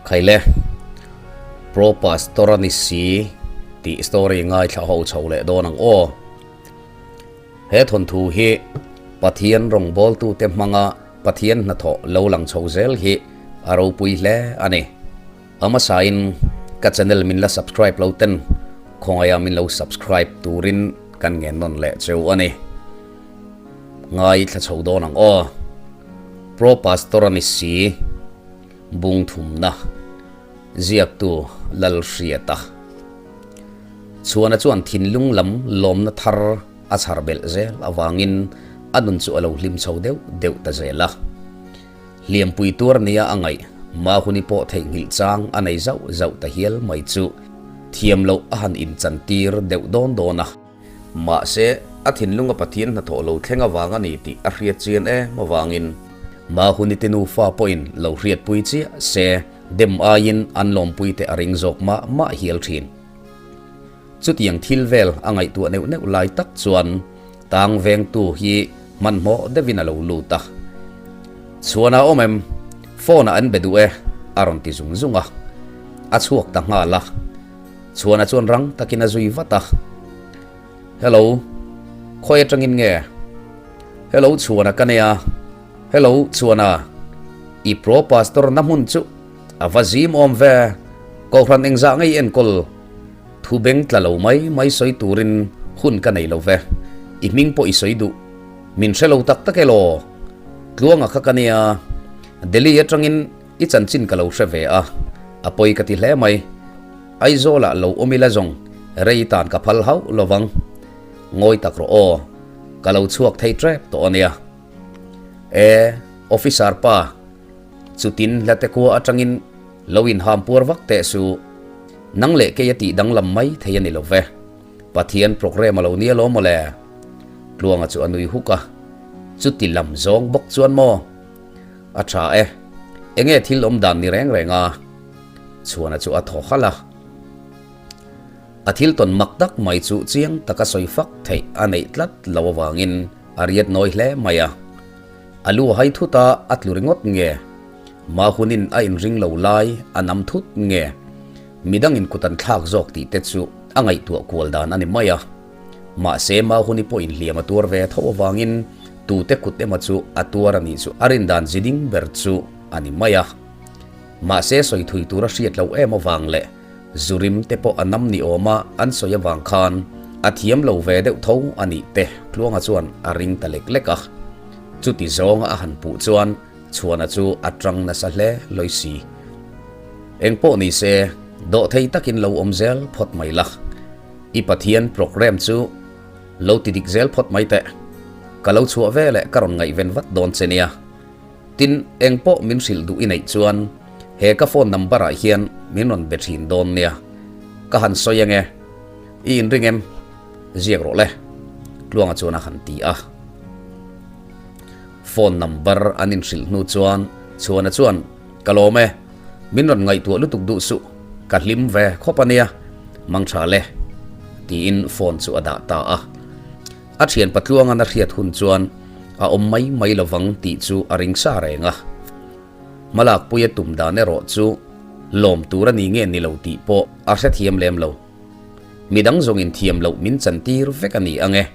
Khaile, Pro Pastor a ni si tih story ngaithla ho chho leh dawn ang aw. He thawnthu hi Pathian rawngbawltute hmanga Pathian hnathawh lo lang chho zel hi a ropui hle a ni. A hmasain ka channel min la subscribe lo ten khawngaia min lo subscribe turin kan ngen nawn leh cheu a ni. Ngaithla chho dawn ang aw. Pro Pastor a ni si. Bung thumna ziaktu Lalhriata Chhuana chuan thinlung lam lawmna thar a chhar belh zel avangin a nun chu a lo hlim chho deuh deuh ta zel a. Hliampui tuar nia a ngaih Mahuni pawh theihnghilh chang a nei zauh zauh ta hial mai chu thiam loh a han inchantir deuh dawn dawn a. Mahse, a thinlunga Pathian hnathawh lo thleng avang a ni tih a hriat chian em avangin Mahuni te nufa pawhin lo hriatpui chiah se dem aiin an lawmpui te a ring zawk mah mah hial thin. Chutiang thil vel a ngaihtuah neuh neuh lai tak chuan tang vengtu hi hmanhmawh deuhin a lo lut a. Chhuan a awm em? Phone ah an be duh e, a rawn ti zung zung a. A chhuak ta nghal a. Chhuana chuan rang takin a zui vat a. Hello, khawi atangin nge? Hello Chhuana ka nei a. Hello Chhuana, i pro pastor na hmun chu a va zim awm ve. Kohhran engzah ngei enkawl thu beng tla lo mai mai sawi turin hun ka nei lo ve. I hming pawh i sawi duh. Min hre lo tak tak elaw? Tluanga kha ka nia. Delhi atangin I chanchin ka lo hre ve a, a pawi ka ti hle mai. Aizawlah lo awm ila zawng rei tan ka phal hauh lovang. Ngawi tak rawh aw, ka lo chhuak thei tep tawh a nia. E, officer pa, chutin hlate khua atangin lo inham puar vak teh su. Nang leh kei a tih danglam mai thei a ni lo ve. Pathian programme a lo nia lo mawle. Tluanga chu a nui huk a, chuti lam zawng bawk chuan maw? A tha e, enge thil awm dan ni reng reng a? Chhuana chu a thaw halh a. A thil tawn mak tak mai chu chiang taka sawi fak theih a neih tlat lo avangin a riat nawi hle mai a. A lu a hai thut a, a tlu ringawt nge? Mahunin a inring lo lai a nam thut nge? Midangin kut an thlak zawk tih te chu a ngaihtuah kual dan a ni mai a. Mahse, Mahuni pawh inhliam a tuar ve tho avangin tute kut emaw chu a tuar a nih chu a rindan ziding ber chu a ni mai a. Mahse, sawi thui tur a hriat loh em avang leh zurim te pawh a nam ni awma an sawi avang khan a thiam lo ve deuh tho a nih te Tluanga chuan a ring ta lek lek a. Chuti zawnga a han puh chuan Chhuana chu a tang nasa hle lawi si. Engpawh ni se, dawhthei takin lo awm zel phawt mai la. I Pathian programme chu lo ti dik zel phawt mai teh. Ka lo chhuah ve leh ka rawn ngaihven vat dawn che nia. Tin, eng pawh min hrilh duh i neih chuan he ka phone number ah hian min rawn be thin dawn nia. Ka han sawi ange. I inring em? Ziak rawh le. Tluanga chuan a han ti a. Phone number an inhrilh hnu chuan Chhuana chuan, Ka lawm e. Min rawn ngaihtuah lutuk duh suh, ka hlim ve khawp a nia, mang tha le, tiin phone chu a dah ta a. A thian patluangan a hriat hun chuan a awm mai mai lovang tih chu a ring sa reng a. Hmalakpuia tum dan erawh chu lawm tur a ni nge ni lo tih pawh a hrethiam lem lo. Midang zawngin thiam loh min chantir vek a ni ang e.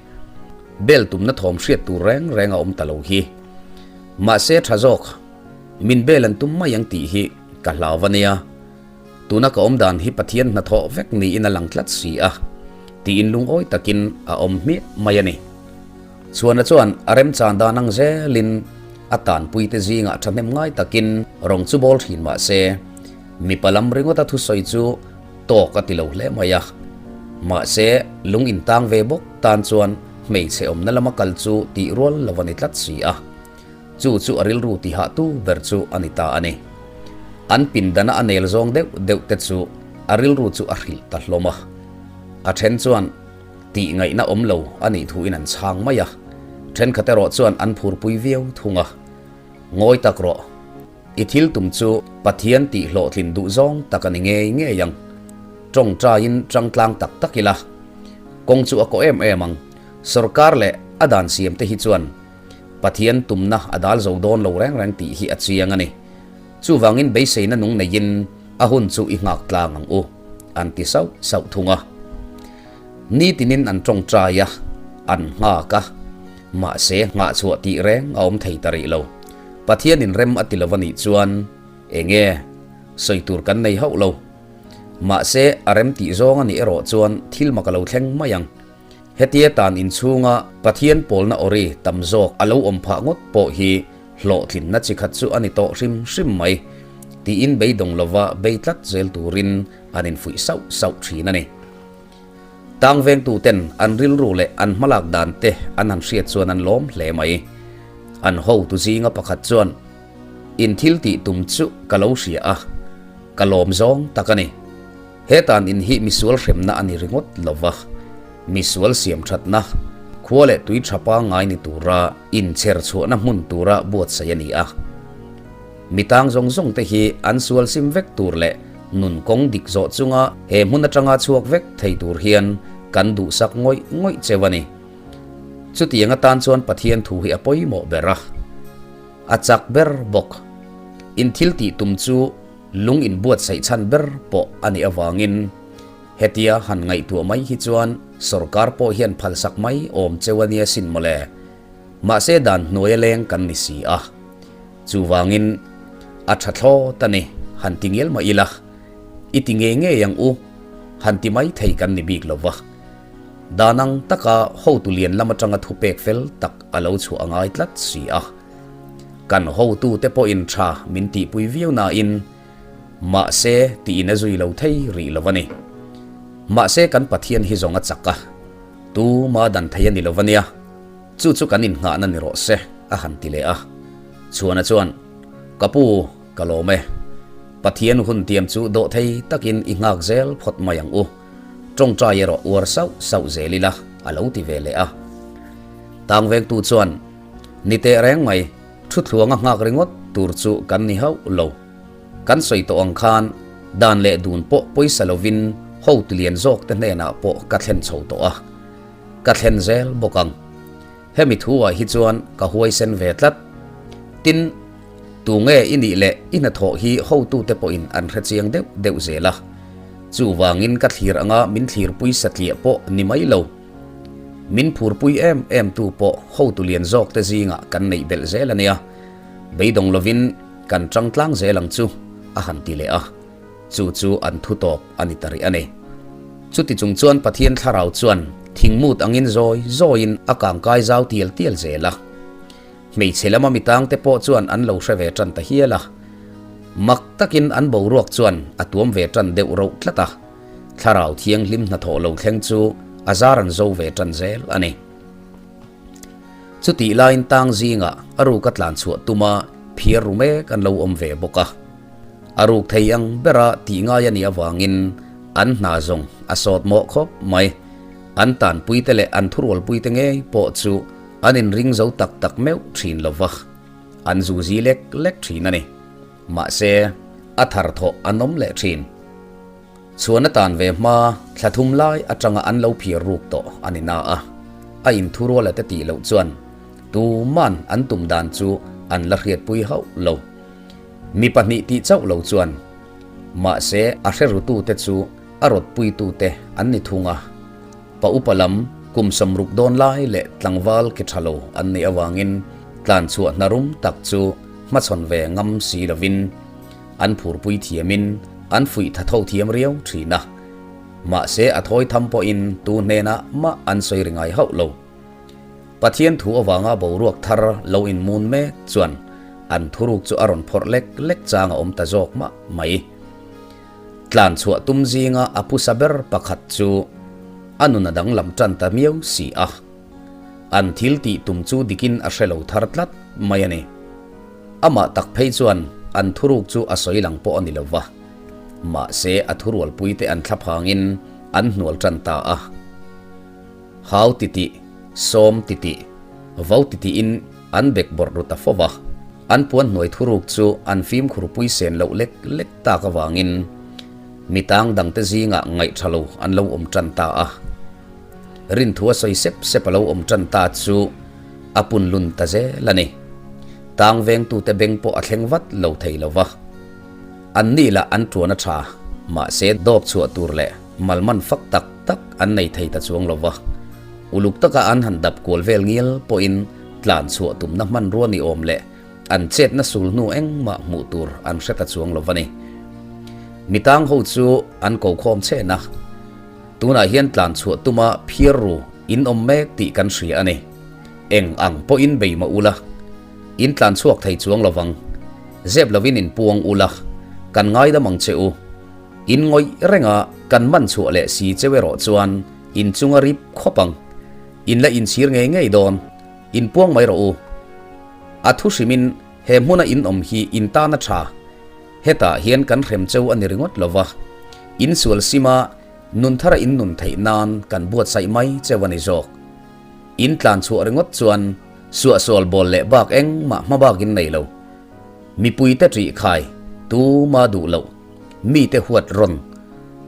Bel tumna thawm hriat tur reng reng a awm ta lo hi. Mahse tha zawk. Min bel an tum mai ang tih hi ka hlau a nia. Tuna ka awm dan hi Pathian hnathawh vek niin a lang tlat si a, tiin lungawi takin a awm hmiah mai a ni. Chhuana chuan a remchan dan ang zelin a tanpuite zingah thahnem ngai takin rawng chu bawl thin mah se, mipa lam ringawta thusawi chu tawk a ti lo hle mai a. Mahse, lung intang ve bawk tan chuan hmeichhe awmna lama kal chu tih rual lo a ni tlat si a. Chu chu a rilru tihahtu ber chu a ni ta a ni. An pindana a nel zawng deuh deuh te chu a rilru chu a hrilh ta hlawm a. A then chuan tih ngaihna awm lo a nih thuin an chhang mai a, thenkhat erawh chuan an phurpui viau thung a. Ngawi tak rawh, i thil tum chu Pathian tih hlawhtlin duh zawng tak a ni ngei ngei ang. Tawngtaiin tangtlang tak tak ila, kawng chu a kawh em em ang. Sorkar leh a dan siam te hi chuan Pathian tumna a dal zo dawn lo reng reng tih hi a chiang a ni. Chuvangin beiseina nung neiin A hun chu i nghak tlang ang u, an ti sauh sauh thung a. Nitinin an tawngtai a, an nghak a. Mahse, nghahchhuah tih reng a awm thei ta rih lo. Pathianin rem a ti lo a nih chuan eng nge sawi tur kan nei hauh lo. Mahse, a rem tih zawng a nih erawh chuan thil mak a lo thleng mai ang. Hetia tan inchhunga Pathian pawlna awri tam zawk a lo awm phah ngawt pawh hi hlawhtlinna chi khat chu a ni tawh hrim hrim mai, tiin beidawng lova bei tlat zel turin an infuih sauh sauh thin a ni. Tang vengtuten an rilru leh an hmalak dan te an han hriat chuan an lawm hle mai. An hotu zinga pakhat chuan, In thil tih tum chu ka lo hria a, ka lawm zawng tak a ni. He tan in hi misual hremna a ni ringawt lo va, misual siam thatna, khua leh tui tha pangngai ni tura inchher chhuahna hmun tura buatsaih a ni a. Mi tang zawng zawng te hi an sual sim vek tur leh nun kawng dik zawh chunga he hmun atanga chhuak vek thei tur hian kan duhsak ngawih ngawih cheu a ni. Chutiang atan chuan Pathian thu hi a pawimawh ber a, a chak ber bawk. In thil tih tum chu Lung inbuatsaih chhan ber pawh a nih avangin hetia han ngaihtuah mai hi chuan sorkar pawh hian phalsak mai awm cheu a nia sin mawle. Mahse dan hnuaia leng kan ni si a. Chuvangin a tha thlawt a ni, han ti ngial mah ila. I ti ngei ngei ang u, han ti mai thei kan ni bik lo va. Dan ang taka hotu lian lam atanga thupek fel tak a lo chhuah a ngai tlat si a. Kan hotute pawhin tha min tihpui viau nain mahse tiin a zui lo thei rih lo a ni. Mahse kan Pathian hi zawng a chak a, tuma dan thei a ni lo a nia, chu chu kan innghahna ni rawh se a han ti leh a. Chhuana chuan, Ka pu, ka lawm e. Pathian hun tiam chu dawh thei takin i nghak zel phawt mai ang u. Tawngtai erawh uar sauh sauh zel ila a lo ti ve leh a. Tangvengtu chuan, Ni teh reng mai, thuthluanga nghak ringawt tur chu kan ni hauh lo. Kan sawi tawh ang khan dan leh dun pawh pawisa lovin hotu lian zawk te hnenah pawh ka thlen chho tawh a. Ka thlen zel bawk ang. Hemi thu ah hi chuan ka huaisen ve tlat. Tin, tu nge i nih leh i hnathawh hi hotute pawhin an hre chiang deuh deuh zel a. Chuvangin ka thlir anga min thlirpui satliah pawh ni mai lo. Min phurpui em em tu pawh hotu lian zawk te zingah kan neih belh zel a nia. Beidawng lovin kan tang tlang zel ang chu, a han ti leh a. Chu chu an thu tawp a ni ta rih a ni. Chuti chung chuan Pathian thlarau chuan thingmut angin zawi zawiin a kangkai zau tial tial zel a. Hmeichhe lama mi tangte pawh chuan an lo hre ve tan ta hial a. Mak takin an boruak chuan a tuam ve tan deuh roh tlat a. Thlarau thianghlim hnathawh lo thleng chu a zar an zo ve tan zel a ni. Chutih laiin tang zingah a ruka tlan chhuah tuma phiar ru mek an lo awm ve bawk a. A ruk thei ang bera tih ngai a nih avangin an hna zawng a sawt mawh khawp mai. An tanpuite leh an thurualpuite ngei pawh chu an inring zo tak tak meuh thin lo va, an zuzi lek lek thin a ni. Mahse, a thar thawh an awm leh thin. Chhuan a tan ve hma thla thum lai atanga an lo phiar ruk tawh a ni na a, a inthurual a te tih loh chuan tuman an tum dan chu an la hriatpui hauh lo. Mi pahnih tih chauh lo chuan mahse a hre rutute chu a rawtpuitute an ni thung a, pa upa lam kum 60 dawn lai leh tlangval ke tha lo an nih avangin tlanchhuah hna rum tak chu hmachhawn ve ngam si lovin An phurpui thiamin an fuih tha tho thiam riau thin a. Mahse a thawi tham pawhin tu hnenah mah an sawi ri ngai hauh lo. Pathian thu avanga boruak thar lo inmun mek chuan an thuruk chu a rawn phawrh lek lek chang a awm ta zawk mah mai. Tlan chhuah tum zinga a phusa ber pakhat chu a nun a danglam tan ta miau si a. An thil tih tum chu dikin a hre lo thar tlat mai a ni. Amah tak phei chuan an thuruk chu a sawi lang pawh a ni lo va, mahse a thurualpuite an thlaphangin an hnual tan ta a. Hau titih, sawm titih, vo titihin an bek bawrh ru ta fo va. An puan hnuai thuruk chu an fimkhurpui sen loh lek lek tak avangin mi tang dangte zingah ngaih tha lo an lo awm tan ta a. Rinthu a sawi sep sep a lo awm tan ta chu a punlun ta zel a ni. Tang vengtute beng pawh a thleng vat lo thei lo va. An ni lah an tuan a tha, mahse dawp chhuah tur leh malman fak tak tak an nei thei ta chuang lo va. Uluk taka an han dap kual vel ngial pawhin tlan chhuah tumna hmanrua ni awm leh an chetna sul hnu engmah hmuh tur an hre ta chuang lo va ni. Mitang ho chu an ko khawm chhen a, tunah hian tlan chhuah tuma phiar ru in awm mek tih kan hria a ni. Eng ang pawhin bei mah ula, in tlan chhuak thei chuang lo vang. Zep lovin in puang ula, kan ngaidam ang che u. In ngawih renga kan man chhuah leh si cheu erawh chuan in chunga rip khawp ang. In la inchhir ngei ngei dawn. In puang mai rawh u. A thu hrimin he hmuna in awm hi in tan a tha. Hetah hian kan hrem cheu a ni ringawt lo va. In sual sima nun thara in nun theih nan kan buatsaih mai cheu a ni zawk. In tlan chhuah ringawt chuan suahsual bawl leh bak engmah hma bak in nei lo. Mipuite ṭih khai, tuma duh loh, mite huat rawn,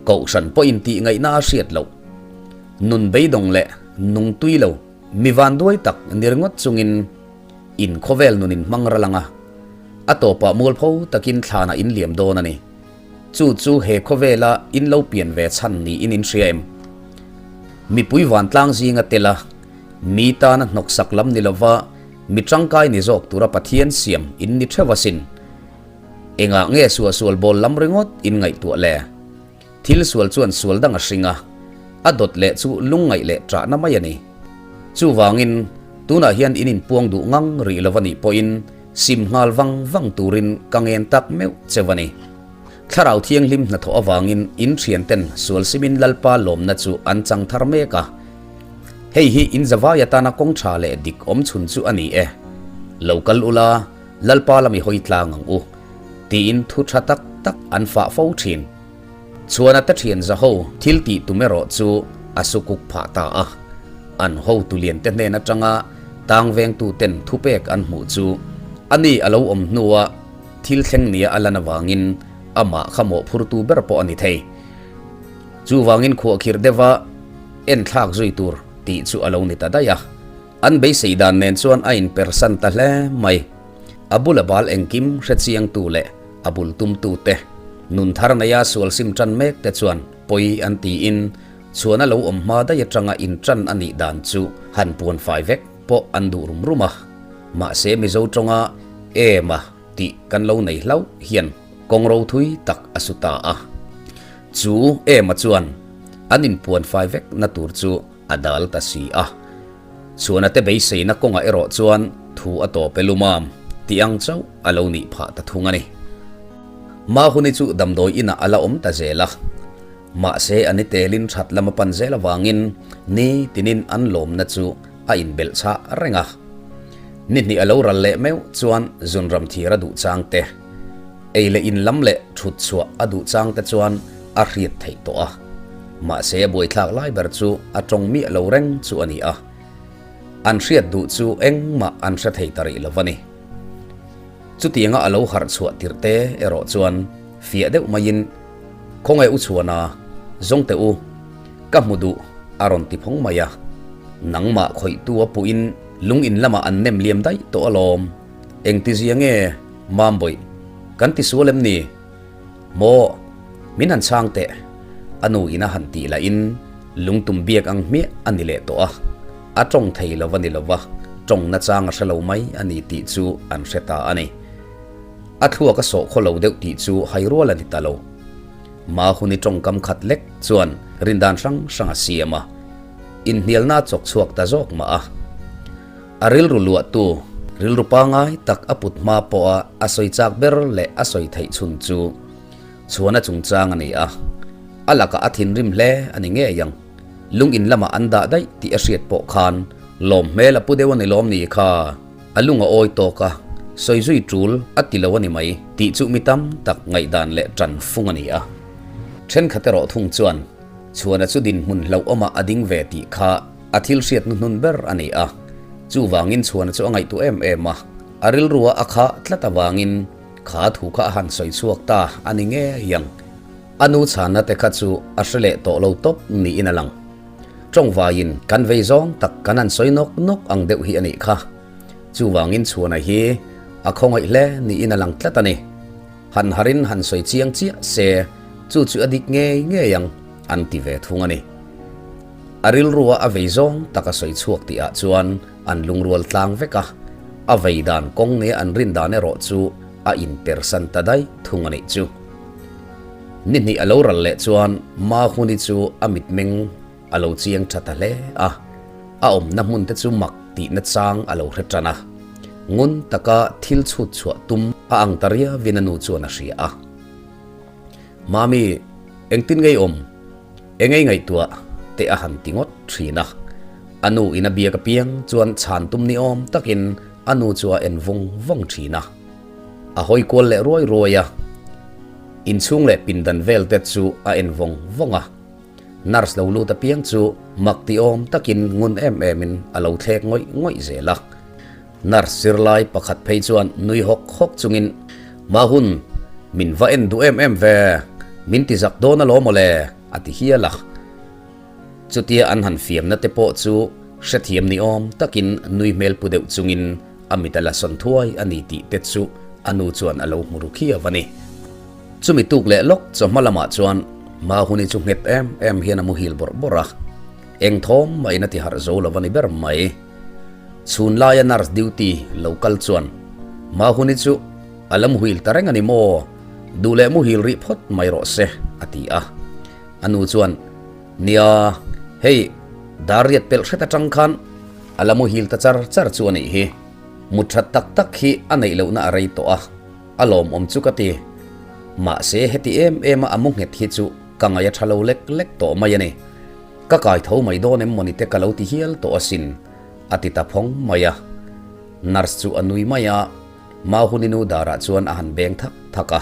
kohhran pawhin tih ngaihna a hriat loh. Nun beidawng leh nung tui lo, mi vanduai tak ni ringawt chungin in khawvel nun in hmang ral ang a, a tawpah mualpho takin thlanah in liam dawn a ni. Chu chu he khawvela in lo pian ve chhan niin in hria em? Mipui vantlang zinga tel a, mi tana hnawksak lam ni lova mi tangkai ni zawk tura Pathian siam in ni theuh asin. Engah nge suahsual bawl lam ringawt in ngaihtuah le? Thil sual chuan sual dang a hring a, a dawt leh chu lungngaih leh ṭahna mai a ni. Chuvangin, tunah hian in inpuang duh ngang rih lo a nih pawhin sim nghal vang vang turin ka ngen tak meuh cheu a ni. Thlarau Thianghlim hnathawh avangin in thianten sual simin Lalpa lawmna chu an chang thar mek a. Hei hi in zavai atana kawng tha leh dik awm chhun chu a ni e. Lo kal ula, Lalpa lami hawi tlang ang u, tiin thu tha tak tak an fah fo thin. Chhuana te thian zaho thil tih tum erawh chu a sukuk phah ta a. An hotu lian te hnen atanga tang vengtu ten thupek an hmuh chu a ni a lo awm hnua thil thleng nia a lan avangin amah kha mawhphurtu ber pawh a ni thei. Chuvangin khuahkhirh deuha enthlak zui tur tih chu a lo ni ta daih a. An beisei dan nen chuan a inpersan ta hle mai. A bula bal engkim hrechiangtu leh a bul tumtute, nun thar neia sual sim tan mek te chuan pawi an tiin chhuan a lo awm hma daih atanga intan a nih dan chu han puan fai vek pawh an duh rum rum a. Mahse Mizo tawnga em a tih kan lo nei hlauh hian kawng ro thui tak a su ta a. Chu em a chuan an inpuan fai vek na tur chu a dal ta si a. Chhuana te beiseina kawngah erawh chuan thu a tawp e lumam tih ang chauh a lo nih phah ta thung a ni. Mahuni chu damdawi inah a la awm ta zel a. Mahse a ni telin that lam a pan zel avangin ni tinin an lawmna chu a inbelh chhah reng a. Ni hnih a lo ral leh meuh chuan zunram thir a duh chang te, ei leh in lam leh thut chhuah a duh chang te chuan a hriat theih tawh a. Mahse a buaithlak lai ber chu a tawng miah lo reng chu a ni a. An hriat duh chu engmah an hre thei ta rih lo a ni. Chutianga a lo harh chhuah tirh te erawh chuan fiah deuh maiin, Khawngaih u chhuana, zawng teh u, ka hmu duh a rawn ti phawng mai a. Nangmah khawihtu a puhin lung in lamah an nem liam daih tawh alawm. Engtizia nge Mambawih, kan ti sual em ni? Maw, min han chhang teh, a nu in a han tih lahin lungtum biak ang hmiah a ni leh tawh a, a tawng thei lo a ni lo va, tawng nachang a hre lo mai a ni tih chu an hre ta a ni. A thluak a sawh khaw lo deuh tih chu hai rual a ni ta lo. Mahuni tawngkam khat lek chuan rindan hrang hrang a siam a, inhnialna a chawk chhuak ta zawk mah a. A rilru luahtu, rilru pangai tak a put hma pawha a sawi chak ber leh a sawi theih chhun chu chhuana chungchang a ni a. A lakah a thinrim hle a ni ngei ang. Lung in lamah an dah daih tih a hriat pawh khan lawm hmel a pu deuh a ni lawm ni kha. A lung a awi tawk a, sawi zui tul a ti lo a ni mai tih chu mi tam tak ngaihdan leh tan fung a ni a. Thenkhat erawh thung chuan chhuana chu dinhmun hlauhawmah a ding ve tih kha A thil hriat hnuhnun ber a ni a, chuvangin chhuana chu a ngaihtuah em em a, a rilrua a khah tlat avangin kha thu kha a han sawi chhuak ta a ni ngei ang. A nu chhanna te kha chu a hre leh tawh lo tawp niin a lang. Tawngvaiin kan vei zawng tak kan han sawi nawk nawk ang deuh hi a nih kha. Chuvangin chhuana hi a khawngaih hle niin a lang tlat a ni. Han harin han sawi chiang chiah se, chu chu a dik ngei ngei ang, an ti ve thung a ni. A rilrua a vei zawng tak a sawi chhuak tihah chuan an lungrual tlang vek a, a vei dan kawng nia an rin dan erawh chu a inpersan ta daih thung a nih chu. Ni hnih a lo ral leh chuan Mahuni chu a mitmeng a lo chiang tha ta hle a, a awmna hmun te chu mak tihna chang a lo hre tan a, ngun taka thil chhut chhuah tum a ang ta riavin a nu chuan a hria a. Mami, engtin ngei awm? Engei ngaihtuah teh a han ti ngawt thin a, a nu in a biak apiang chuan chhan tum ni awm takin a nu chu a en vawng vawng thin a. A hawi kual leh ruai ruai a, inchhung leh pindan vel te chu a en vawng vawng a. Nurse lo lut apiang chu mak ti awm takin ngun em em in a lo thlek ngawih ngawih zel a. Nurse zirlai pakhat phei chuan nui hawk hawk chungin, Mahun, min va en duh em em ve, min ti zak dawn alawm aw le, a ti hial a. Chutia an han fiamna te pawh chu hrethiam ni awm takin nui hmel pu deuh chungin a mit a la sawn thuai a ni tih te chu a nu chuan a lo hmu ru khiau a ni. Chumi tuk leh lawk chawhma lamah chuan Mahuni chu nghet em em hian a muhil bawrh bawrh a, eng thawm mahin a ti harh zo lo a ni ber mai. Chhun laia nurse duty lo kal chuan Mahuni chu a la muhil ta reng a ni maw? Duh leh muhil rih phawt mai rawh se, a ti a. A nu chuan, Nia, hei dar riat pelh hret atang khan a la muhil ta char char chu a nih hi. Mut that tak tak hi a neih lohna a rei tawh a, a lawmawm chu ka ti. Mahse heti em em a a mu nghet hi chu ka ngaih a tha lo lek lek tawh mai a ni. Ka kai tho mai dawn em mawni te ka lo ti hial tawh asin, a ti ta phawng mai a. Nurse chu a nui mai a, Mahuninu darah chuan a han beng thak thak a.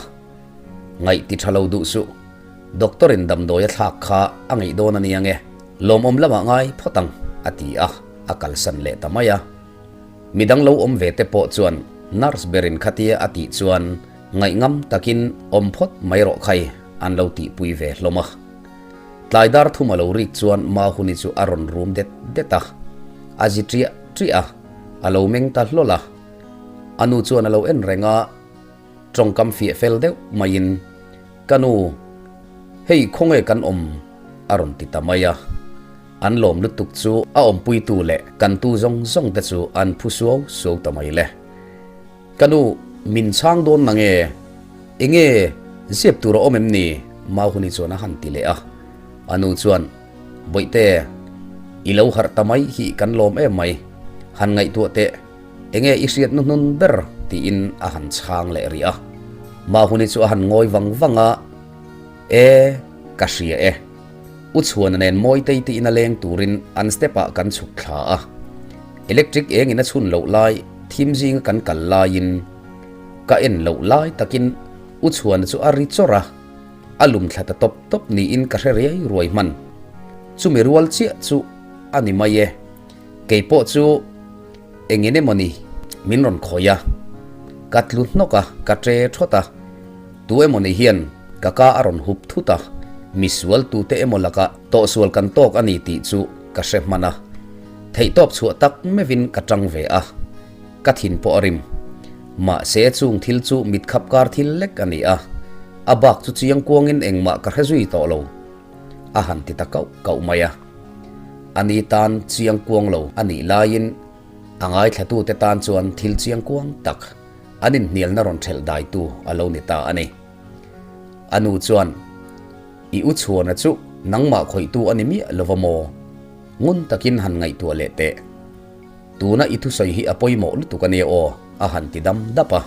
Ngaih ti tha lo duh suh, Doctor in damdawi a thlak kha a ngeih dawn a nia nge, lawmawm lamah ngai phawt ang, a ti a, a kalsan leh ta mai a. Midang lo awm ve te pawh chuan nurse berin khatia a tih chuan ngaihngam takin awm phawt mai rawh khai an lo tihpui ve hlawm a. Tlai dar thum a lo rik chuan Mahuni chu a rawn rum det det a, a zi triah triah a, a lo meng ta hlawl a. A nu chuan a lo en reng a, tawngkam fiah fel deuh maiin, Ka nu, hei khawnge kan awm? a rawn ti ta mai a. An lawm lutuk chu a awmpuitu leh kantu zawng zawng te chu an phu suau suau ta mai le. Ka nu, min chhang dawn na nge? Enge zep tur a awm em ni? Mahuni chuan a han ti leh a. A nu chuan, Bawihte, i lo harh ta mai hi kan lawm em mai. Han ngaihtuah teh, enge i hriat hnuhnun ber? tiin a han chhang leh rih a. Mahuni chu a han ngawi vang vang a, E, ka hria e. U Chhuana nen Mawitei tiin a leng turin an step ah kan chhuk thla a. Electric eng in a chhun loh lai thim zinga kan kal laiin ka en loh lai takin U Chhuana chu a ri chawrh a, a lum thla ta tawp tawp niin ka hre riai ruai hman. Chumi rual chiah chu a ni mai e. Kei pawh chu engin emawni min rawn khawih a, ka tlu hnawk a, ka tre thawt a. Tu emawni hian ka ka a rawn hup thut a, misual tute emaw lakah tawhsual kan tawk a ni tih chu ka hre hman a. Theihtawp chhuah tak meuhin ka tang ve a, ka thin pawh a rim. Mahse chung thil chu mitkhap kar thil lek a ni a, a bak chu chiang kuangin engmah ka hre zui tawh lo. A han ti ta kauh kauh mai a. Ani tan chiang kuang lo a nih laiin a ngaithlatute tan chuan thil chiang kuang tak an inhnialna rawn ṭhelh daitu a lo ni ta a ni. A nu chuan, I u chhuana chu nangmah khawihtu a ni miah lo va maw? Ngun takin han ngaihtuah leh teh. Tuna i thusawi hi a pawimawh lutuk a nia aw, a han ti dam dap a.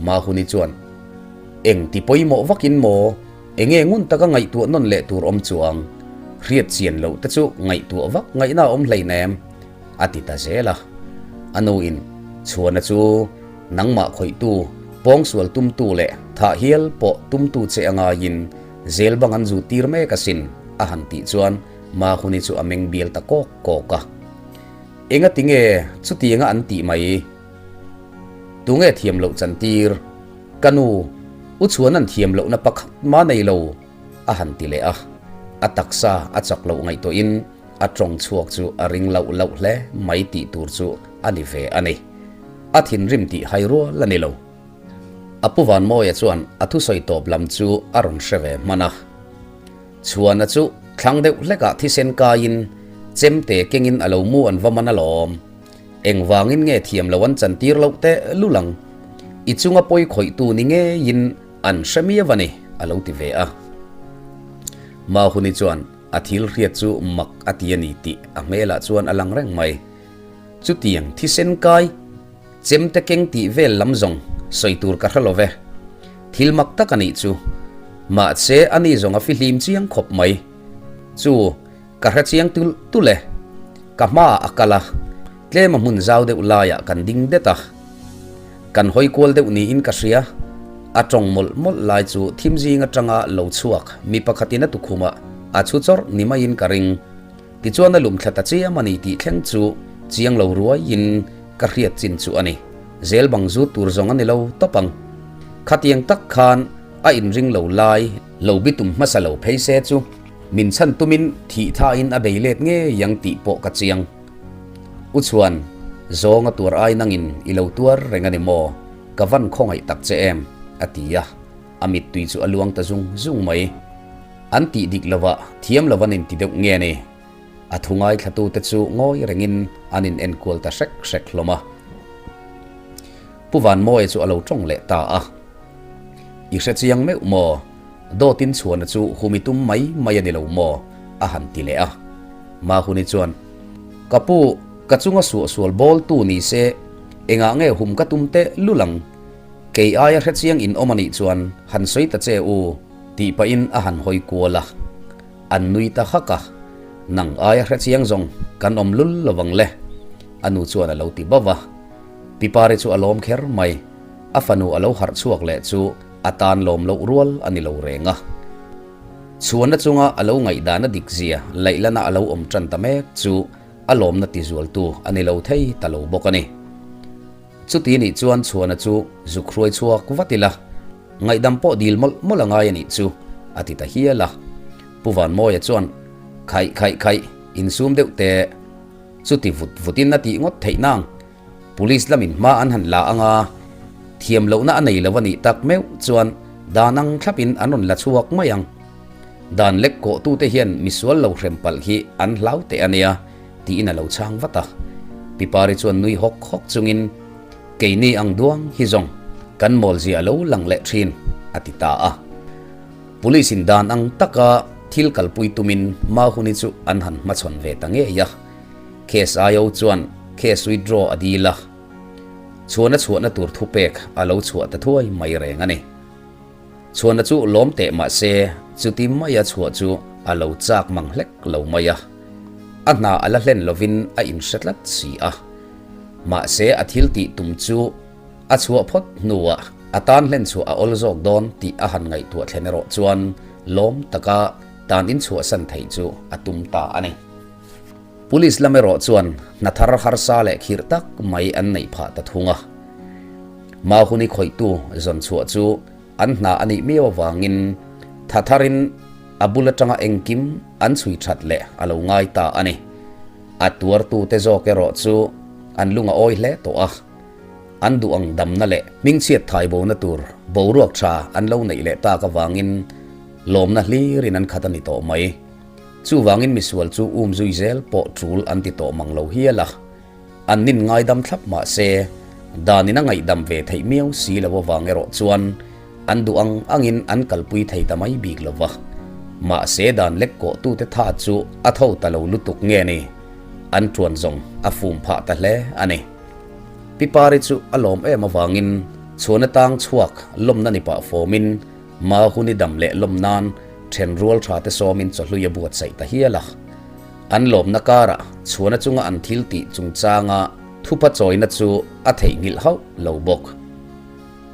Mahuni chuan, Eng ti pawimawh vakin maw? Enge ngun taka ngaihtuah nawn leh tur awm chuang? Hriat chian loh te chu ngaihtuah vak ngaihna a awm hleinem, a ti ta zel a. A nuin, Chhuana chu nangmah khawihtu, pawngsual tumtu leh thah hial pawh tumtu che a ngaiin zel bang an zu tir mek asin, a han tih chuan Mahuni chu a meng bial ta kawk kawk a. Enga tinge chutianga an tih mai? Tunge thiam loh chantir? Ka nu, u chuan an thiam lohna pakhat mah nei lo, a han ti leh a. A taksa a chak loh ngaihtuahin a tawng chhuak chu a ring loh loh hle mai tih tur chu a ni ve a ni. A thinrim tih hai rual a ni lo. A Pu Vanmawia chuan a thusawi tawp lam chu a rawn hre ve hman a. Chhuana chu thlang deuh hlekah thisen kaiin chemte kengin a lo mu an va man alawm. Engvangin nge thiam lo an chantir loh teh lul ang? I chunga pawi khawihtu ni ngeiin an hre miau a ni, a lo ti ve a. Mahuni chuan a thil hriat chu mak a ti a ni tih a hmelah chuan a lang reng mai. Chutiang thisen kai chemte keng tih vel lam zawng sawi tur ka hre lo ve. Thil mak tak a nih chu. Mahse ani zawng a fihlim chiang khawp mai. Chu Ka hre chiang tulh tulh e. Ka hmaah a kal a, tlem a hmun zau deuh laiah kan ding det a. Kan hawi kual deuh niin ka hria. A tawng mawlh mawlh lai chu thim zing atanga lo chhuak mi pakhatin a tukhumah a chhu chawrh ni maiin ka ring. Tichuan a lum thla ta chiam a ni tih thleng chu chiang lo ruaiin ka hriat chin chu a ni. Zel bang zut tur zawng a ni lo tawp ang. Khatiang tak khan a inring lo lai lo bitum hmasa lo phei se chu. Min chhan tumin thih thain a bei let ngei ang tih pawh ka chiang. U Chhuan, zawng a tuar ai nangin i lo tuar reng a ni maw? Ka van khawngaih tak che em? a ti a, a mittui chu a luang ta zung zung mai. An tih dik lovah thiam lo an inti deuh nge ni? A thu ngaithlatute chu ngawi rengin an in enkual ta hrek hrek hlawm a. Pu Vanmawia chu a lo tawng leh ta a. I hre chiang meuh maw? Dawtin chhuana chu humi tum mai mai a ni lo maw? a han ti leh a. Mahuni chuan, Ka pu, ka chunga suahsual bawltu ni se, engah nge hum ka tum teh lul ang? Kei aia hre chiang in awm a nih chuan han sawi ta che u, tih pahin a han hawi kual a. An nui ta hak a, Nang aia hre chiang zawng kan awm lul lo vang le, a nu chuan a lo ti bauh a. Pipari chu a lawm kher mai. A fanu a lo harh chhuak leh chu a tan lawm loh rual a ni lo reng a. Chhuanna chunga a lo ngaihdahna dik zia laihlana a lo awm tan ta mek chu a lawmna tizualtu a ni lo thei ta lo bawk a ni. Chuti nih chuan Chhuana chu zuk hruai chhuak vat ila, ngaihdam pawh dil mawlh mawlh a ngai a nih chu, a ti ta hial a. Pu Vanmawia chuan, Khaih khaih khaih, insum deuh teh. Chuti vut vutin a tih ngawt theih nang. Police lamin hma an han la anga thiam lohna a nei lo a nih tak meuh chuan dan ang thlapin an rawn la chhuak mai ang. Dan lek kawhtute hian misual lo hrem palh hi an hlau teh a nia tiin a lo chhang vat a. Pipari chuan nui hawk hawk chungin keini ang duang hi zawng kan mawlzia a lo lang leh thin a ti ta a. Police in dan ang taka thil kalpui tumin Mahuni chu an han hmachhawn ve ta ngei a. Case IO chuan case withdraw a dil a, chhuahna chhuahna tur thupek a lo chhuah ta thuai mai reng a ni. Chhuahna chu lawm teh mah se chuti maia chhuah chu a lo chak mang hlek lo mai a. A hna a la hlen lovin a inhre tlat si a. Mahse a thil tih tum chu A chhuah phawt hnuah a tan hlen chhuah a awl zawk dawn tih a han ngaihtuah thlen erawh chuan lawm taka tan inchhuahsan theih chu a tum ta a ni. Police lam erawh chuan hna thar harsa leh khirh tak mai an neih phah ta thung a. Mahuni khawihtu zawn chhuah chu an hna a nih miau avangin tha tharin a bul atanga engkim an chhui that leh a lo ngai ta a ni. A tuartute zawk erawh chu an lung a awi hle tawh a. An duh ang damna leh hmingchhiat thai bona tur boruak tha an lo neih leh tak avangin lawmna hlirin an khat a ni tawh mai. Chuvangin misual chu um zui zel pawh tul an ti tawh mang lo hial a. An nin ngaidam thlap mah se, danin a ngaihdam ve theih miau si lo avang erawh chuan an duh ang angin an kalpui thei ta mai bik lo va. Mahse dan lek kawhtute tha chu a tho ta lo lutuk nge ni? An tuan zawng a fum phah ta hle a ni. Pi Pari chu a lawm em avangin chhuan atang chhuak lawmna ni pah fawmin Mahuni dam leh lawm nan then rual tha te sawmin chawhlui a buatsaih ta hial a. An lawmna karah chhuan achunga an thil tih chungchanga thupa chawina chu a theihnghilh hauh lo bawk.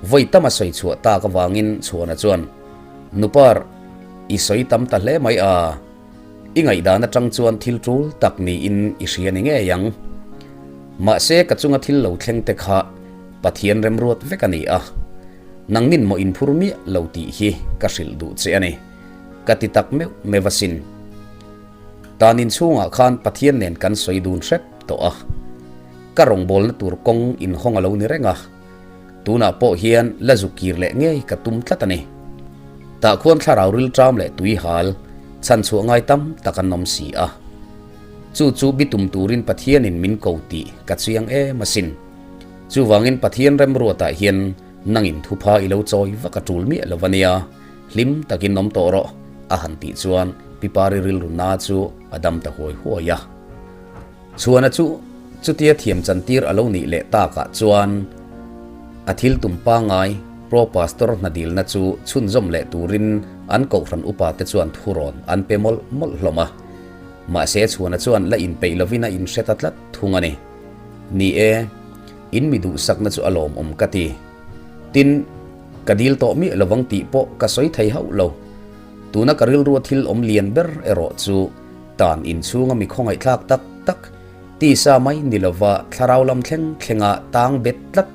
Vawi tam a sawi chhuah tak avangin chhuana chuan, Nupar, i sawi tam ta hle mai a. I ngaihdan atang chuan thil tul tak niin i hria ni ngei ang. Mahse ka chunga thil lo thleng te kha Pathian remruat vek a ni a, nangnin maw inphur miah lo tih hi ka hrilh duh che a ni, ka ti tak meuh meuh asin. Tan inchhungah khan Pathian nen kan sawi dun hrep tawh a, ka rawngbawlna tur kawng inhawng a lo ni reng a. Tunah pawh hian la zu kir leh ngei ka tum tlat a ni. Tah khuan thlarau rilṭam leh tui hal chhanchhuah ngai tam tak an awm si a. Chu chu bitum turin Pathianin min ko tih ka chiang em asin. Chuvangin Pathian remruatah hian nangin thupha i lo chawi vak a ṭul miah lo a nia, hlim takin awm tawh rawh, a han tih chuan Pi Pari rilru na chu a dam ta huai huai a. Chhuana chu chutia thiam chantir a lo nih leh takah chuan a thil tum pangngai Pro Pastor hna dilna chu chhunzawm leh turin an kohhran upa te chuan thurawn an pe mawlh mawlh hlawm a. Mahse Chhuana chuan la inpeih lovin a inhre ta tlat thung a ni. Ni e, in mi duhsakna chu a lawmawm ka ti. Tin, ka dil tawh miah lovang tih pawh ka sawi thei hauh lo. Tuna ka rilrua thil awm lian ber erawh chu Tan inchhunga mi khawngaihthlak tak tak, tisa mai ni lova thlarau lam thleng thlenga tang bet tlat,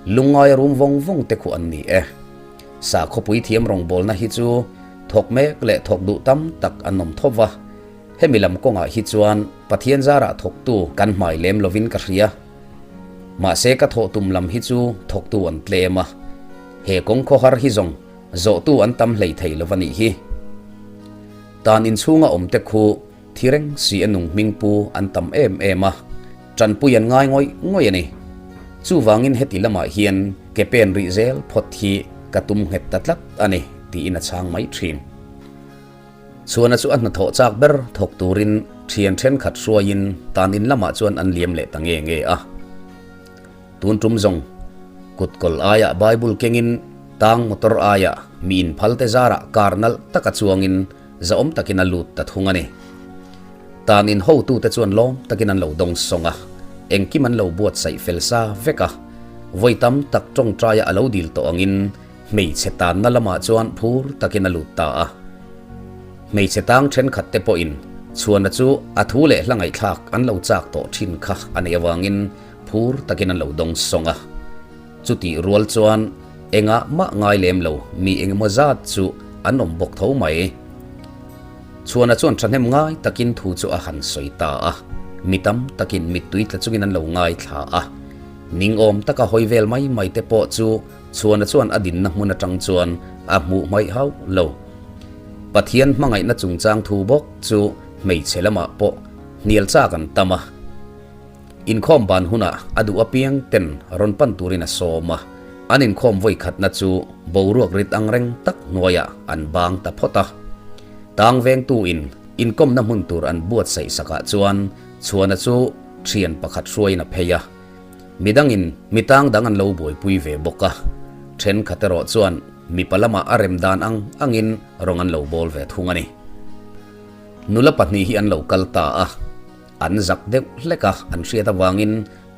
lungngaia rum vawng vawng te khu an ni e. Sakhawpui thiam rawngbawlna hi chu thawk mek leh thawk duh tam tak an awm tho va, hemi lam kawngah hi chuan Pathian zarah thawktu kan hmai lem lovin ka hria. Mahse ka thawh tum lam hi chu thawktu an tlem a, he kawng khawhar hi zawng zawhtu an tam hlei thei lova nih hi. Tan inchhunga awmte khu thi reng si a nung hming pu an tam em em a, tanpui an ngai ngawih ngawih a ni. Chuvangin heti lamah hian ke pen rih zel phawt hi ka tum nghet ta tlat a ni, tiin a chhang mai thin. Chhuana chu a hnathawh chak ber thawk turin thian thenkhat hruaiin tan in lamah chuan an liam leh ta nge nge a. Tun tum zawng, kut kawl aiah Bible kengin tang motor aiah mi inphal te zarah car nalh taka chuangin zahawm takin a lut ta thung a ni. Tan in hotute chuan lawm takin an lo dawng sawng a, engkim an lo buatsaih fel sa vek a, vawi tam tak tawngtaia a lo dil tawh angin hmeichhe tanna lamah chuan phur takin a lut ta a. Hmeichhe tang thenkhat te pawhin chhuana chu a thu leh hla ngaihthlak an lo chak tawh thin kha a neih avangin Phur takin an lo dawng sawng a. Chutih rual chuan engah mah ngai lem lo mi engemaw zat chu an awm bawk tho mai. Chhuana chuan thahnem ngai takin thu chu a han sawi ta a, mi tam takin mittui tla chungin an lo ngaithla a. Ningawm taka hawi vel mai mai te pawh chu Chhuana chuan a dinna hmun atang chuan a hmuh hmaih hauh lo. Pathian hmangaihna chungchang thu bawk chu hmeichhe lamah pawh hnial chak an tam a. Inkhawm ban hunah a duh apiang ten rawn pan turin a sawm a, an inkhawm vawi khatna chu boruak rit ang reng tak hnuaiah an bang ta phawt a. Tang vengtu in inkawmna hmun tur an buatsaih sakah chuan Chhuana chu thian pakhat hruaiin a phei a, midangin mi tang dang an lo buaipui ve bawk a, thenkhat erawh chuan mipa lamah a rem dan ang angin rawng an lo bawl ve thung a ni. Nula pahnih hi an lo kal ta a. An zak deuh hlek a, an hriat avangin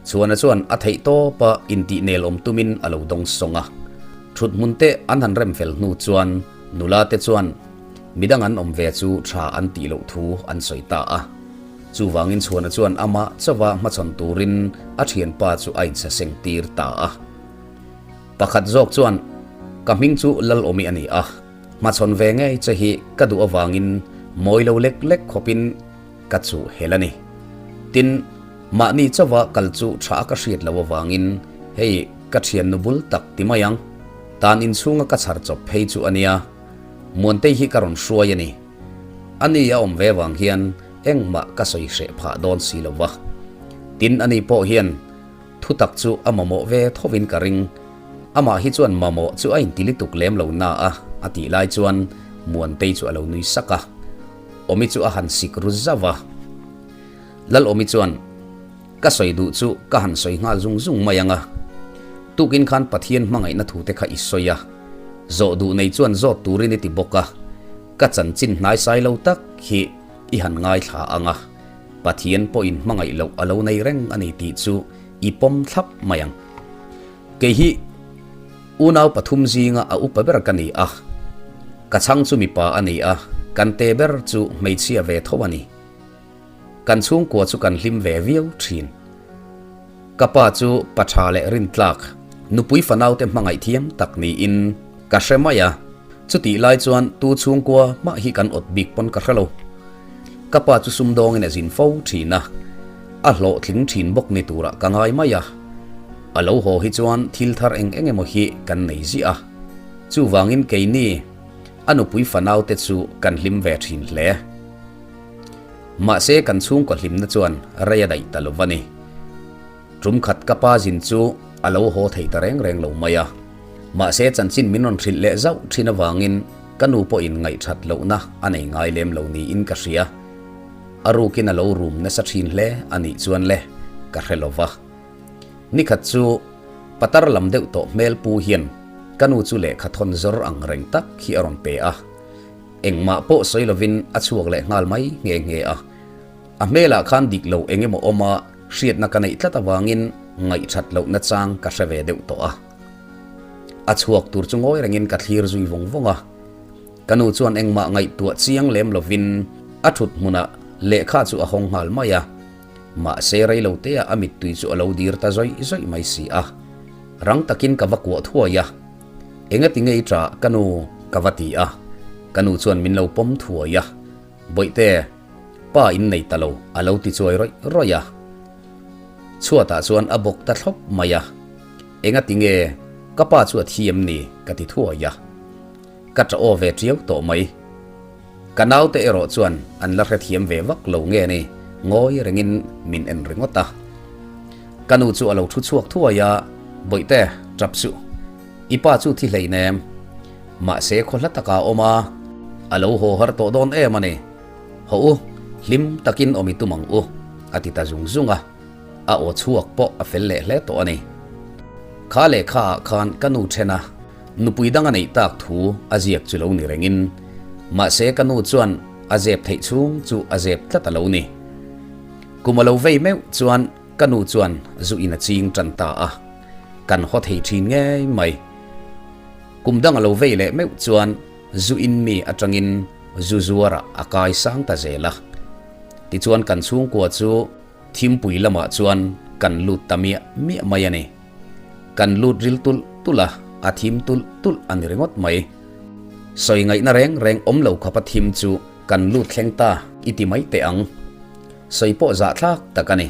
Chhuana chuan a theih tawp a intih nel awm tumin a lo dawng sawng a. Thut hmun te an han rem fel hnu chuan nula te chuan midang an awm ve chu tha an tih loh thu an sawi ta a. Chuvangin Chhuana chuan amah chauha hmachhawn turin a thianpa chu a insaseng tir ta a. Pakhat zawk chuan, Ka hming chu Lalawmi a ni a, hmachhawn ve ngei che hi ka duh avangin mawi lo lek lek khawpin Ka chuh hel a ni. Tin, mahni chauha kal chu tha ka hriat loh avangin hei ka thiannu bul tak ti mai ang. Tan inchhunga ka chhar chawp phei chu a nia. Muantei hi ka rawn hruai a ni. Ani a awm ve vang hian engmah ka sawi hreh phah dawn si lo va. Tin, ani pawh hian thutak chu a mamawh ve thovin ka ring. Amah hi chuan mamawh chu a inti lituk lem lo na a, a tih lai chuan Muantei chu a lo nui sak a. Awmi chu a han sik ru zauh a. Lal Awmi chuan, Ka sawi duh chu ka han sawi nghal zung zung mai ang a. Tukin khan Pathian hmangaihna thu te kha i sawi a. Zawh duh nei chuan zawt turin i ti bawk a. Ka chanchin hnaisai lo tak hi i han ngaithla ang a. Pathian pawhin hmangaih loh a lo nei reng a ni tih chu i pawm thlap mai ang. Kei hi unau pathum zinga a upa ber ka ni a, ka chhang chu mipa a ni a, kan te ber chu hmeichhia ve tho a ni. Kan chhungkua chu kan hlim ve viau thin. Ka pa chu pa tha leh rintlak, nupui fanaute hmangaih thiam tak niin ka hre mai a, chutih lai chuan tu chhungkua mah hi kan awt bik pawn ka hre lo. Ka pa chu sumdawngin a zin fo thin a, a hlawhtling thin bawk ni turah ka ngai mai a. A lo haw hi chuan thil thar eng eng emaw hi kan nei ziah a, chuvangin keini a nupui fanaute chu kan hlim ve thin hle. Mahse kan chhungkaw hlimna chuan rei a daih ta lo va ni. Tum khat ka pa zin chu a lo haw thei ta reng reng lo mai a. Mahse chanchin min rawn hrilh leh zauh thin avangin ka nu pawhin ngaihthat lohna a nei ngai lem lo niin ka hria. A rukin a lo rum nasa thin hle a nih chuan le ka hre lo va. Nikhat chu patar lam deuh tawh hmel pu hian ka nu chu lehkha thawn zawr ang reng tak hi a rawn pe a. Engmah pawh sawi lovin a chhuak leh nghal mai nghe nghe a. A hmelah khan dik lo eng emaw awm a, hriatna ka neih tlat avangin ngaihthat lohna chang ka hre ve deuh tawh a. A chhuak tur chu ngawi rengin ka thlir zui vawng vawng a. Ka nu chuan engmah ngaihtuah chiang lem lovin a thut hmunah lehkha chu a hawng nghal mai a. Mahse rei lo teah a mittui chu a lo dir ta zawih zawih mai si a. Rang takin ka va kuah thuai a. Engati ngei ṭah ka nu? Ka va ti a. Ka nu chuan min lo pawm thuai a. Bawihte, pa in nei ta lo, a lo ti chuai rawih rawih a. Chhuatah chuan a bawk ta thlawp mai a. Engati nge ka pa chu a thi em ni? Ka ti thuai a. Ka ṭah aw ve ṭiau tawh mai. Ka naute erawh chuan an la hrethiam ve vak lo nge ni, ngawi rengin min en ringawt a. Ka nu chu a lo thu chhuak thuai a, Bawihte, ṭap suh. I pa chu thi hleinem. Mahse khaw hla taka a awm a, a lo haw har tawh dawn em a ni. Haw u, hlim takin awm i tum ang u, a ti ta zung zung a. A aw chhuak pawh a fel leh hle tawh a ni. Kha lehkha ah khan ka nu then a, nupui dang a neih tak thu a ziak chu lo ni rengin, mahse ka nu chuan a zep theih chhung chu a zep tlat a lo ni. Kum a lo vei meuh chuan ka nu chuan zu in a ching tan ta a, kan haw thei thin ngei mai. Kum dang a lo vei leh meuh chuan zu in mi atangin zu zuarah a kai sang ta zel a. Tichuan kan chhungkua chu Thimpui lamah chuan kan lut ta miah miah mai a ni. Kan lut ril tulh tulh a, a thim tulh tulh a ni ringawt mai. Sawi ngaihna reng reng awm lo khawpa thim chu kan lut thleng ta i ti mai teh ang. Sawi pawh zahthlak tak a ni.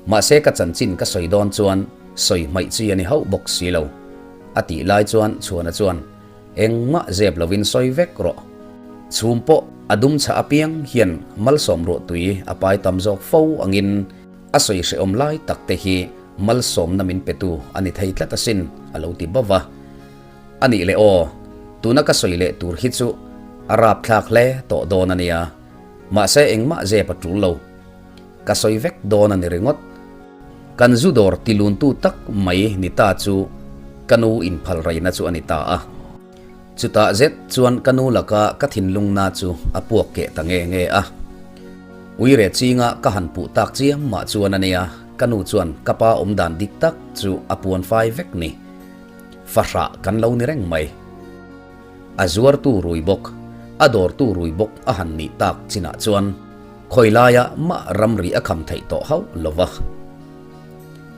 Mahse ka chanchin ka sawi dawn chuan sawi hmaih chi a ni hauh bawk si lo. A tih lai chuan Chhuana chuan Engmah zep lovin sawi vek rawh. Chhum pawh a dum chhah apiang hian malsawm ruahtui a pai tam zawk fo angin a sawi hrehawm lai tak te hi malsawmna min petu a ni thei tlat asin a lo ti bauh a. A nih leh aw, tuna ka sawi leh tur hi chu a rapthlak hle tawh dawn a nia. Mahse engmah zep a tul lo. Ka sawi vek dawn a ni ringawt. Kan zu dawr tiluntu tak mai ni ta chu ka nu inphal reina chu a ni ta a. Chutah zet chuan ka nu laka ka thinlungna chu a puak keh ta nge nge a. Uire chinga ka han puh tak chiam mah chuan a nia, ka nu chuan ka pa awmdan dik tak chu a puan fai vek ni. Fahrah kan lo ni reng mai. A zuartu rui bawk, a dawrtu rui bawk a han nih tak chinah chuan Khawi laia mah ramri a kham theih tawh hauh lo va.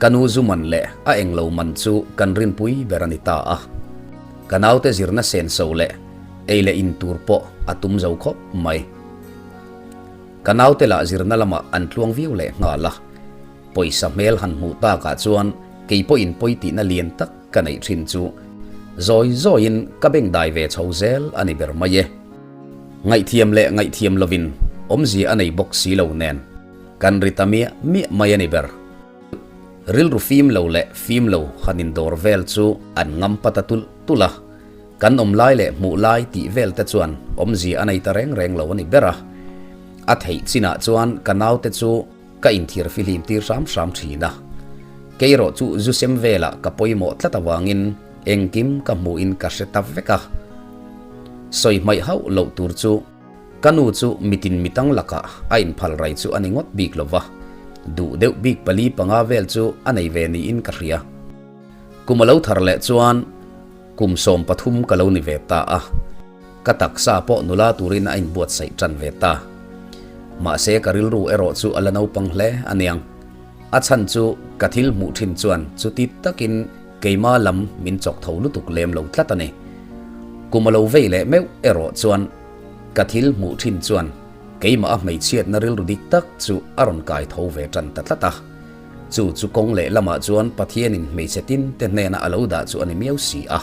Ka nu zu man leh a englo man chu kan rinpui ber a ni ta a. Ka naute zirna senso leh ei leh in tur pawh a tum zo khawp mai. Ka naute lah zirna lamah an tluang viau leh nghal a. Pawisa hmel han hmuh takah chuan kei pawhin pawi tihna lian tak ka neih thin chu zawi zawiin ka bengdai ve chho zel a ni ber mai e. Ngaihthiam leh ngaihthiam lovin awmzia a nei bawk si lo nen kan ri ta miah miah mai a ni ber. Rilru fim lo leh fim lo han indawr vel chu an ngam pa ta tulh tulh a, kan awm lai leh hmuh lai tih vel te chuan awmzia a nei ta reng reng lo a ni ber a. A theih chinah chuan ka naute chu ka inthir fihlim tir hram hram thin a. Kei erawh chu zu sem velah ka pawimawh tlat avangin Engkim ka hmuhin ka hre ta vek a. Sawi hmaih hauh loh tur chu ka nu chu mitin mitang lakah a inphal rai chu a ni ngawt bik lo va, duh deuh bik pali panga vel chu a nei ve niin ka hria. Kum a lo thar leh chuan kum 13 ka lo ni ve ta a, ka taksa pawh nula turin a inbuatsaih tan ve ta. Mahse ka rilru erawh chu a la naupang hle a niang. A chhan chu ka thil hmuh thin chuan chuti takin Keima lam min chawk tho lutuk lem lo tlat a ni. Kum a lo vei leh meuh erawh chuan ka thil hmuh thin chuan keimah a hmeichhiatna rilru dik tak chu a rawn kai tho ve tan ta tlat a. Chu chu kawng leh lamah chuan Pathianin hmeichhe tin te hnena a lo dah chu a ni miau si a.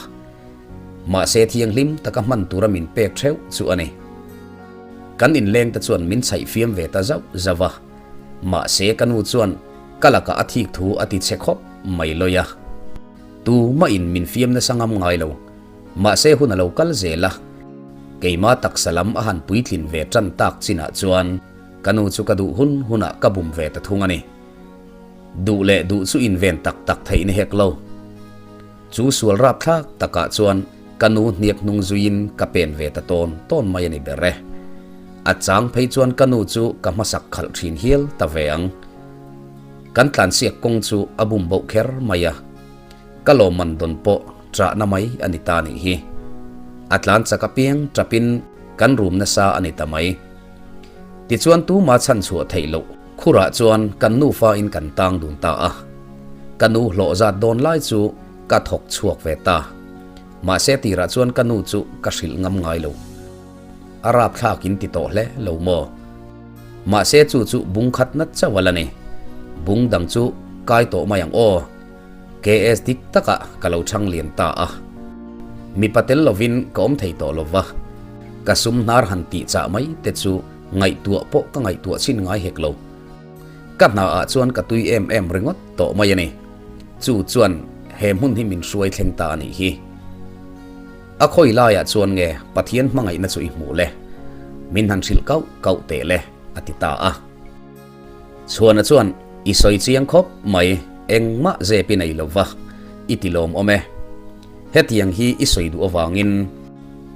Mahse thianghlim taka hman tura min pek theuh chu a ni. Kan inleng te chuan min chhaih fiam ve ta zauh zauh a. Mahse ka nu chuan ka lakah a thik thu a ti chhe khawp mai lawi a. Tumah in min fiam nasa ngam ngai lo. Mahse hun a lo kal zel a. Keima taksa lam a han puitlin ve tan tak chinah chuan ka nu chu ka duh hun hunah ka bum ve ta thung a ni. Duh leh duh chu inven tak tak theih ni hek lo. Chu sual rapthlak takah chuan ka nu hniak hnung zuiin ka pen ve ta tawn tawn mai a ni ber e. A chang phei chuan ka nu chu ka hmasak khalh thin hial ta ve ang. Kan tlansiak kawng chu a bum boh kher mai a. Ka lawmman dawn pawh ṭahna mai a ni ta nih hi. A tlan chak apiang ṭapin kan rum nasa a ni ta mai. Tichuan tuma chhan chhuah theih loh khurah chuan kan nufa in kan tang dun ta a. Ka nu hlawh zat dawn lai chu ka thawk chhuak ve ta. Mahse tirah chuan ka nu chu ka hrilh ngam ngai lo. A rapthlak in ti tawh hle lo maw? Mahse chu chu bung khat nat chauh a la ni. Bung dang chu kai tawh mai ang aw. KS dik takah ka lo chhang lian ta a. Mipa tel lovin ka awm thei tawh lova, ka sum hnar han tih chah mai te chu ngaihtuah pawh ka ngaihtuah chhin ngai hek lo. Ka hna ah chuan ka tui em em ringawt tawh mai a ni. Chu chuan he hmun hi min hruai thleng ta a nih hi. A khawi laiah chuan nge Pathian hmangaihna chu i hmuh le? Min han hrilh kauh kauh teh le, a ti ta a. Chhuana chuan, I sawi chiang khawp mai, engmah zep i nei lo va, i ti lawm awm e. Hetiang hi i sawi duh avangin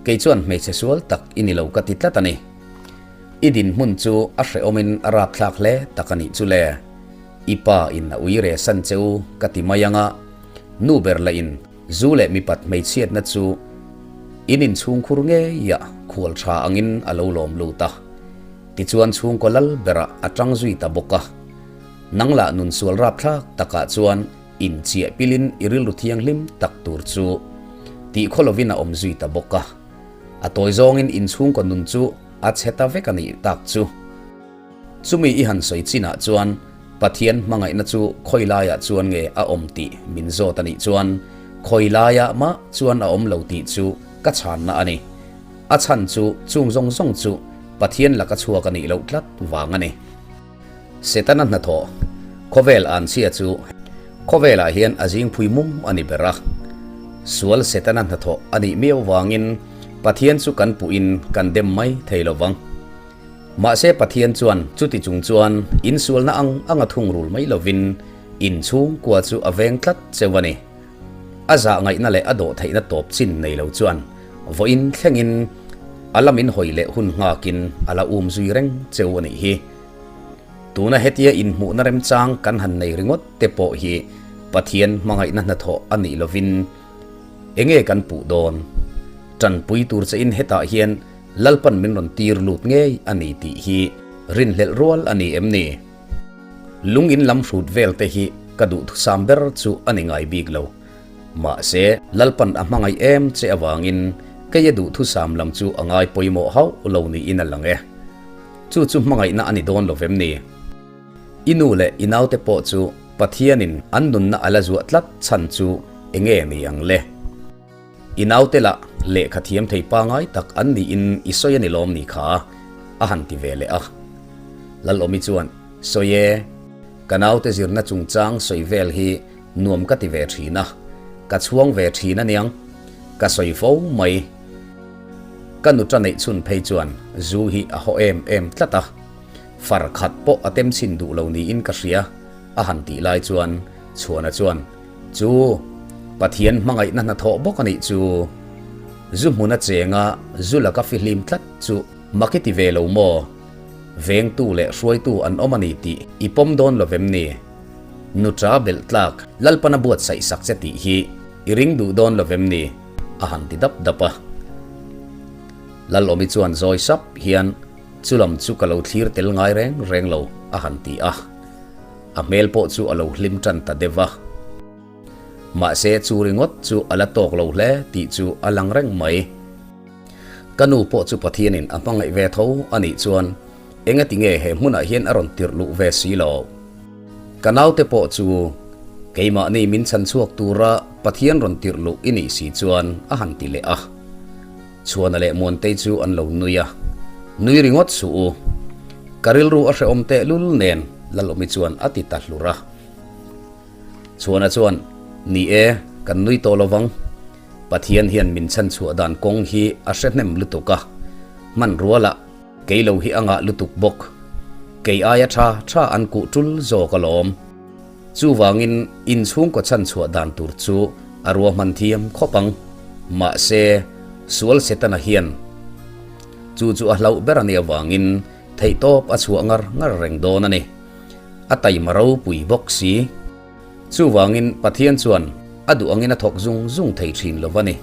kei chuan hmeichhe sual tak i ni lo ka ti tlat a ni. I dinhmun chu a hrehawmin a rapthlak hle tak a nih chu le. I pa in a ui re san che u ka ti mai ang a, nu ber lah in zu leh mipat hmeichhiatna chu in inchhungkhur ngeiah khual tha angin a lo lawm lut a. Tichuan chhungkaw lal berah a tang zui ta bawk a. Nang lah nun sual rapthlak takah chuan inchiah pilin i rilru thianghlim tak tur chu tih khaw lovin a awm zui ta bawk a. A tawi zawngin inchhungkaw nun chu a chhe ta vek a nih tak chu. Chumi i han sawi chinah chuan Pathian hmangaihna chu khawi laiah chuan nge a awm tih min zawt a nih chuan khawi laiah mah chuan a awm lo tih chu ka chhanna a ni. A chhan chu chung zawng zawng chu Pathian laka chhuak a nih loh tlat vang a ni. Setana hnathawh khawvel anchhia chu khawvelah hian a zingphui mum a ni ber a. Sual Setana hnathawh a nih miau vangin Pathian chu kan puhin kan dem mai thei lo vang. Mahse Pathian chuan chuti chung chuan insualna ang anga thungrul mai lovin inchhungkua chu a veng tlat cheu a ni. A zah ngaihna leh a dawh theihna tawp chin nei lo chuan vawiin thlengin a la min hawi leh hun nghakin a la um zui reng cheu a nih hi. Tuna hetia inhmuhna remchang kan han nei ringawt te pawh hi Pathian hmangaihna hnathawh a nih lovin enge kan puh dawn? Tanpui tur che in hetah hian Lalpan min rawn tir lut ngei a ni tih hi rinhlelh rual a ni em ni? Lung in lam hrut vel te hi ka duhthusam ber chu a ni ngai bik lo. Mahse, Lalpan a hmangaih em che avangin kei a duhthusam lam chu a ngai pawimawh hauh lo niin a lang e. Chu chu hmangaihna a ni dawn lo vem ni? I nu leh i naute pawh chu Pathianin an nunna a la zuah tlat chhan chu enge ni ang le? I naute lah lehkha thiam thei pangai tak an niin i sawi a ni lawm ni kha? a han ti ve leh a. Lalawmi chuan, Sawi e, ka naute zirna chungchang sawi vel hi nuam ka ti ve thin a, ka chhuang ve thin a niang, ka sawi fo mai. Ka nuta neih chhun phei chuan zu hi a haw em em tlat a, far khat pawh a tem chhin duh lo niin ka hria, a han tih lai chuan Chhuana chuan, Chu, Pathian hmangaihna hnathawh bawk a nih chu. Zu hmuna chenga zu laka fihlim tlat chu mak i ti ve lo maw? Vengtu leh hruaitu an awm a ni tih i pawm dawn lo vem ni? Nuṭa belh tlak Lalpana buatsaih sak che tih hi i ring duh dawn lo vem ni? a han ti dap dap a. Lalawmi chuan zawi sap hian chu lam chu ka lo thlir tel ngai reng reng lo a han ti a. A hmel pawh chu a lo hlim tan ta deuh va. Mahse chu ringawt chu a la tawk lo hle tih chu a lang reng mai. Ka nu pawh chu Pathianin a hmangaih ve tho a nih chuan engati nge he hmunah hian a rawn tirh luh ve si lo? Ka naute pawh chu keimahni min chhan chhuak tura Pathian rawn tirh luh i nih si chuan a han ti leh a. Chhuana leh Muantei chu an lo nui a, Nui ringawt suh u. Ka rilru a hrehawm tehlul nen Lalawmi chuan a ti ta hlur a. Chhuana chuan, Ni e, kan nui tawh lovang. Pathian hian min chhan chhuah dan kawng hi a hre hnem lutuk a, hmanrua lah kei lo hi a ngah lutuk bawk. Kei aia tha tha an kuh tul zawk alawm. Chuvangin in chhungkaw chhan chhuah dan tur chu a ruahman thiam khawp ang. Mahse, sual Setana hian chu chu a hlauh ber a nih avangin theihtawp a chhuah ngar ngar reng dawn a ni. A taima ropui bawk si. Chuvangin Pathian chuan a duh angin a thawk zung zung thei thin lo va ni.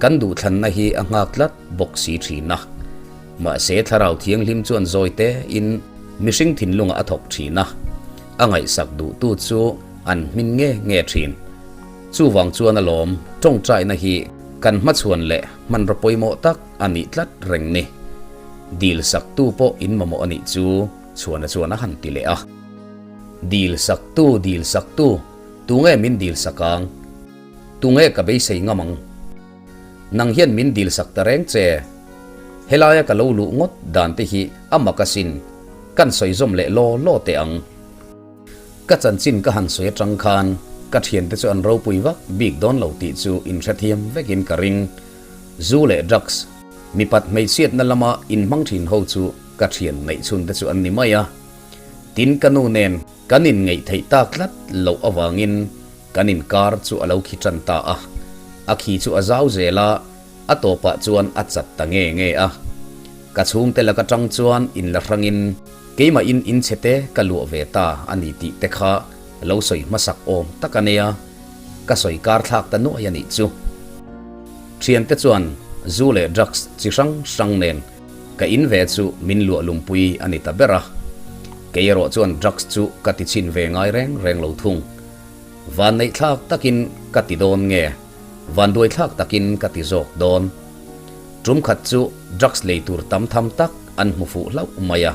Kan duhthlanna hi a nghak tlat bawk si thin a. Mahse Thlarau Thianghlim chuan zawi tein mihring thinlungah a thawk thin a, a ngaihsak duhtu chu an hmin nge nge thin. Chuvang chuan alawm tawngtaina hi kan hmachhuan leh hmanraw pawimawh tak a nih tlat reng ni. Dil saktu pawh in mamawh a nih chu Chhuana chuan a han ti leh a. Dil saktu, dil saktu, tunge min dil sak ang? Tunge ka beisei ngam ang? Nang hian min dil sak ta reng che. Helaia ka lo luh ngawt dan te hi a mak asin, kan sawi zawm leh law law teh ang. Ka chanchin ka han sawi atang khan ka thiante chu an ropui vak bik dawn lo tih chu inhrethiam vekin ka ring. Zu leh drugs, mipat hmeichhiatna lama inhmang thin ho chu ka thian ngaihchhun te chu an ni mai a. Tin ka nu nen kan inngeih theih tak tlat loh avangin kan inkar chu a lo khi tan ta a, a khi chu a zau zel a, a tawpah chuan a chat ta nge nge a. Ka chhungte lak atang chuan inla hrangin keimah in inchhe te ka luah ve ta a ni tih te kha lo sawi hmasak awm tak a nia, ka sawi kar thlak ta nuai a nih chu. Thiante chuan zu leh drugs chi hrang hrang nen Ka in ve chu min luah lumpui a ni ta ber a, kei erawh chuan drugs chu ka ti chhin ve ngai reng reng lo thung. Vanneih thlak takin ka ti dawn nge, vanduai thlak takin ka ti zawk dawn. Tum khat chu drugs lei tur tam tham tak an hmu fuh hlauh mai a.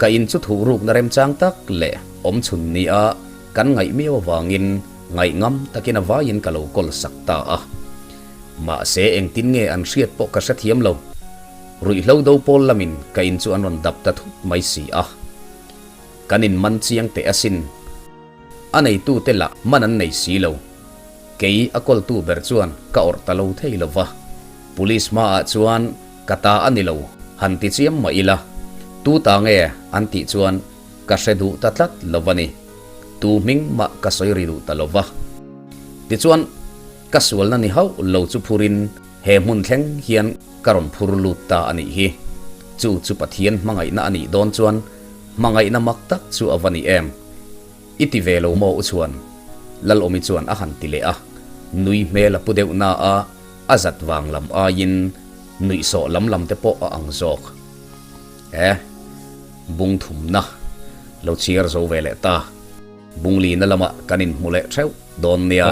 Ka in chu thuh rukna remchang tak leh awm chhun nia kan ngaih miau avangin ngaih ngam takin a vaiin ka lo kawl sak ta a. Mahse engtin nge an hriat pawh ka hrethiam lo. Ruihhlo do pawl lamin ka in chu an rawn dap ta thut mai si a. Kan in man chiang teh asin. A neitute lah man an nei si lo. Kei a kawltu ber chuan ka awrh ta lo thei lo va. Police hmaah chuan ka ta a ni lo han ti chiam mah ila. Tu ta nge an tih chuan ka hre duh ta tlat lo va ni. Tu hming mah ka sawi ri duh ta lo va. Tichuan. Ka sualna ni hauh lo chu phurin he hmun thleng hian ka rawn phur lut ta a nih hi. Chu chu Pathian hmangaihna a nih dawn chuan hmangaihna mak tak chu a va ni em? I ti ve lo maw u chuan? Lalawmi chuan a han ti leh a, nui hmel a pu deuh na a, a zat vang lam aiin nuihsawh lam lam te pawh a ang zawk. E, bung thumna lo chhiar zo ve leh ta. Bunglina lamah kan inhmu leh theuh dawn nia.